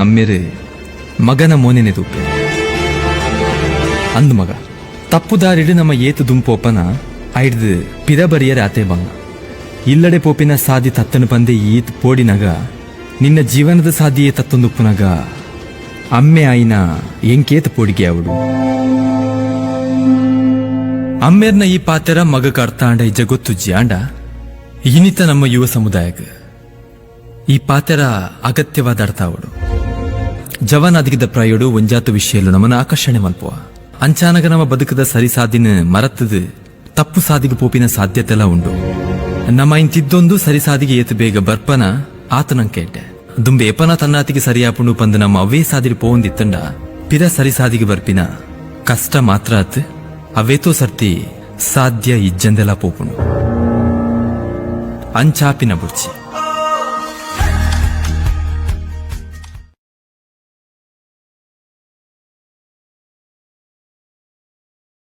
ಅಮ್ಮೆರ್ ಮಗನ ಮೋನೆನೆ ತೂಪೆ. ಅಂದ್ ಮಗ, ತಪ್ಪು ದಾರಿಡ್ ನಮ ಏತ್ ದುಂಪೋಪನ ಐಡ್ದ್ ಪಿರ ಬರಿಯರೆ ಆತೇ ಬಂಗ. ಇಲ್ಲಡೆ ಪೋಪಿನ ಸಾದಿ ತತ್ತಂಡ್ ಪಂದೇ ಈತ್ ಪೋಡಿನಗ ನಿನ್ನ ಜೀವನದ ಸಾದಿಯೇ ತತ್ತೊಂದುಪ್ಪುನಗ ಅಮ್ಮೆ ಆಯಿನ ಎಂಕೇತ್ ಪೋಡಿಗೆ ಆವೊಡು. ಅಮ್ಮೆರ್ನ ಈ ಪಾತೆರ ಮಗಕ್ ಅರ್ಥ ಆಂಡ ಇಜ್ಜ ಗೊತ್ತುಜ್ಜಿ ಆಂಡ ಇನಿತ ನಮ್ಮ ಯುವ ಸಮುದಾಯಗ್ ಈ ಪಾತೆರ ಅಗತ್ಯವಾದ ಅರ್ಥ ಆವೊಡು. ಜವನಾದಿಗದ ಪ್ರಾಯೊಡು ಒಂಜಾತ್ ವಿಷಯಲು ನಮನ್ ಆಕರ್ಷಣೆ ಮಲ್ಪುವ. ಅಂಚಾನಗ ನಮ ಬದುಕುದ ಸರಿ ಸಾದಿನ್ ಮರತ್ದ್ ತಪ್ಪು ಸಾದಿಗ್ ಪೋಪಿನ ಸಾಧ್ಯತೆಲ ಉಂಡು. ನಮ ಐನ್ ತಿದ್ದೊಂದು ಸರಿ ಸಾದಿಗ್ ಏತ್ ಬೇಗ ಬರ್ಪನ ಆತ್ ನಂಕ್ ಎಡ್ಡೆ. ದುಂಬು ಏಪನ ತನ್ನಾತಿಗೆ ಸರಿಯಾಪುಂಡು ಪಂದ್ ನಮ ಅವ್ವೇ ಸಾದಿಡ್ ಪೋವೊಂದಿತ್ತ್ಂಡ ಪಿರ ಸರಿ ಸಾದಿಗ್ ಬರ್ಪಿನ ಕಷ್ಟ ಮಾತ್ರ ಅತ್ ಅವ್ವೇತೋ ಸರ್ತಿ ಸಾಧ್ಯ ಇಜ್ಜಂದೆಲಾ ಪೋಪುಂಡು. ಅಂಚಾಪಿನ ಬೊಡ್ಚಿ.